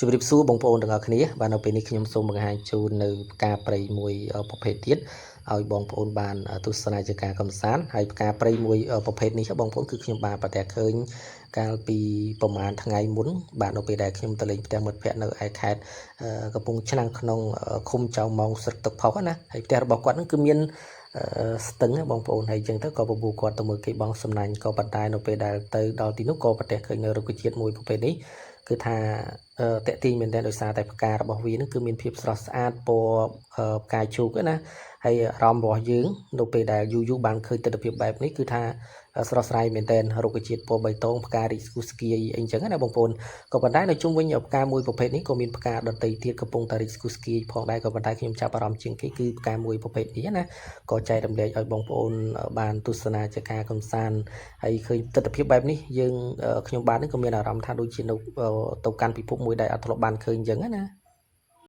ជម្រាបសួរបងប្អូនទាំងអស់គ្នាបាទនៅពេលនេះខ្ញុំសូមបង្ហាញជូននៅផ្កាព្រៃមួយប្រភេទទៀតឲ្យបងប្អូនបានទស្សនាជាការកម្សាន្តហើយផ្កាព្រៃមួយប្រភេទនេះបងប្អូនគឺខ្ញុំបានប្រទះឃើញកាលពីប្រហែលថ្ងៃមុនបាទនៅពេលដែលខ្ញុំទៅលេងផ្ទះមិត្តភ័ក្តិនៅឯខេត្តកំពង់ឆ្នាំងក្នុងឃុំចៅម៉ងស្រុកទឹកផុសណាហើយផ្ទះរបស់គាត់ហ្នឹងគឺមានស្ទឹងបងប្អូនហើយអញ្ចឹងទៅក៏បបួលគាត់ទៅមើលគេបងសំណាញ់ក៏ប៉ុន្តែនៅពេលដែលទៅដល់ទីនោះក៏ប្រទះឃើញនៅរុក្ខជាតិមួយប្រភេទនេះគឺថាតាក់ទាញមែនទែនដោយសារតែផ្ការបស់វានឹងគឺមានភាពស្រស់ស្អាតពណ៌ផ្កាឈូកណាហើយអារម្មណ៍របស់យើងនៅពេលដែលយូរយូរបានឃើញទិដ្ឋភាពបែបនេះគឺថាស្រស់ស្រាយមែនទែនរុក្ខជាតិពណ៌បៃតងផ្ការីកស្គុះស្គាយអីចឹងណាបងប្អូនក៏ប៉ុន្តែនៅជុំវិញផ្កាមួយប្រភេទនេះក៏មានផ្កាដទៃទៀតកំពុងតែរីកស្គុះស្គាយផងដែរក៏ប៉ុន្តែខ្ញុំចាប់អារម្មណ៍ជាងគេគឺផ្កាមួយប្រភេទនេះណាក៏ចែករំលែកឲ្យបងប្អូនបានទស្សនាជាការកំសាន្តហើយឃើញទិដ្ឋភាពបែបនេះយើងខ្ញុំបាទនេះក៏មានអារម្មណ៍ថាដូចជានៅទៅកាន់ពិភពមួយដែលអត់ធ្លាប់បានឃើញអញ្ចឹងណា។